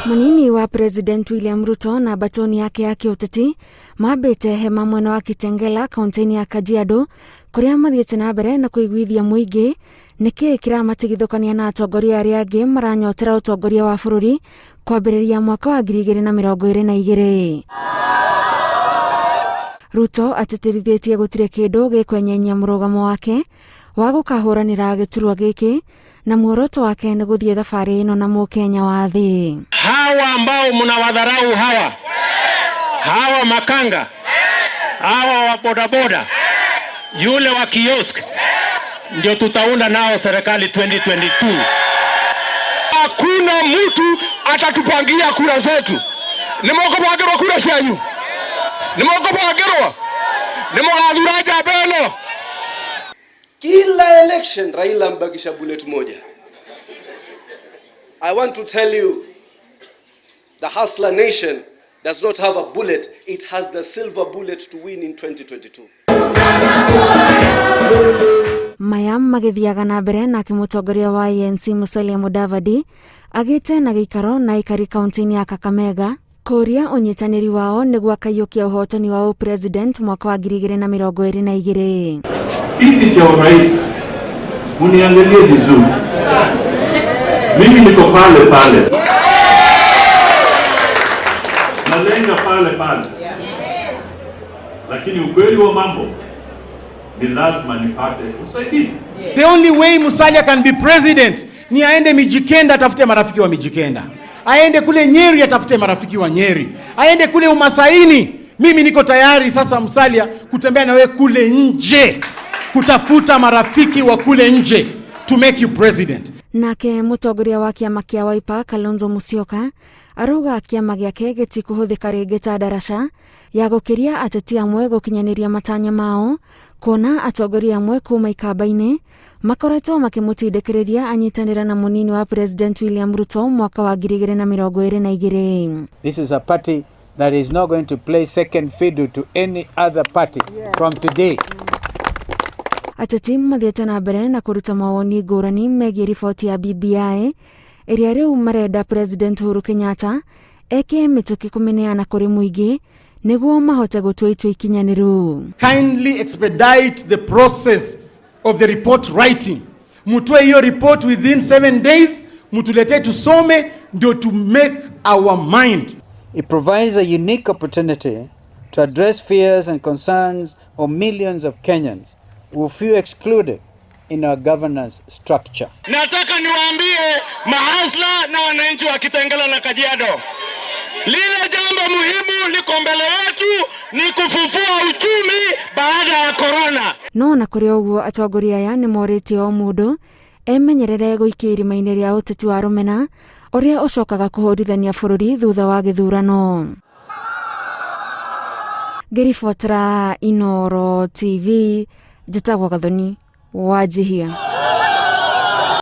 Munini wa President William Ruto na batoni yake ya kĩũteti mambĩte hema mwena wa Kitengela kaunti-inĩ ya Kajiado kũrĩa mathiĩte na mbere na kũiguithia mũingĩ nĩkĩĩ kĩramatigithũkania na atongoria arĩa angĩ maranyotera ũtongoria wa bũrũri kwambĩrĩria mwaka wa 2022. Ruto atĩtĩrithĩtie gũtirĩ kĩndũ gĩkwenyenyia mũrũgamo wake wa gũkahũranĩra gĩturwa gĩkĩ na muoroto wake nĩ gũthiĩ thabarĩ ĩno na mũkenya wa thĩ. Hawa ambao mnawadharau hawa, hawa makanga, hawa wa bodaboda, yule wa kiosk, ndio tutaunda nao serikali 2022. Hakuna mtu atatupangia kura zetu. Nimokubangirwo kura cianyu, nimokubangirwo, nimugathura njamba ĩno. Kila election Raila ambakisha bullet moja. I want to tell you, the Hustler Nation does not have a bullet, it has the silver bullet to win in 2022. Maya magĩthiaga na mbere nake mũtongoria wa ANC Musalia Mudavadi agĩte na gĩikaro na aikari kaunti-inĩ ya Kakamega kũria ũnyitanĩri wao nĩguo akaiyũkia ũhotani wa ũpresident mwaka wa 2022. Kiti cha urais muniangalie vizuri, mimi niko pale pale, nalenga pale pale, lakini ukweli wa mambo ni lazima nipate usaidizi. The only way Musalia can be president ni aende Mijikenda atafute marafiki wa Mijikenda, aende kule Nyeri atafute marafiki wa Nyeri, aende kule Umasaini. Mimi niko tayari sasa, Musalia, kutembea na wewe kule nje kutafuta marafiki wa kule nje to make you president. Nake mũtongoria wa kĩama kĩa Wiper Kalonzo Musyoka arauga kĩama gĩake gĩtikũhũthĩka rĩngĩ ta ndaraca ya gũkĩria ateti amwe gũkinyanĩria matanya mao, kuona atongoria amwe kuma ikamba-inĩ makoretwo makĩmũtindĩkĩrĩria anyitanĩre na mũnini wa President William Ruto mwaka wa 2022. This is a party that is not going to play second fiddle to any other party from today. Ateti mathiĩte na mbere na kũruta mawoni ngũrani megiĩ riboti ya BBI ĩrĩa rĩu marenda President Uhuru Kenyatta eke mĩtũkĩ kũmĩneana kũrĩ mũingĩ nĩguo mahote gũtua itua ikinyanĩru. Kindly expedite the process of the report writing. Mutoe hiyo report within 7 days, mutuletee tusome, ndio to make our mind. It provides a unique opportunity to address fears and concerns of millions of Kenyans who feel excluded in our governance structure. Nataka niwaambie mahasla na wananchi wa Kitengela na Kajiado, lile jambo muhimu liko mbele yetu ni kufufua uchumi baada ya korona. No na kũrĩ ũguo, atongoria aya nĩ morĩtie o mũndũ emenyerere gũikia irima-inĩ rĩa ũteti wa rũmena ũrĩa ũcokaga kũhũrithania bũrũri thutha wa gĩthurano. Ngĩribotera Inooro TV, njĩtagwo Gathoni Wanjihia.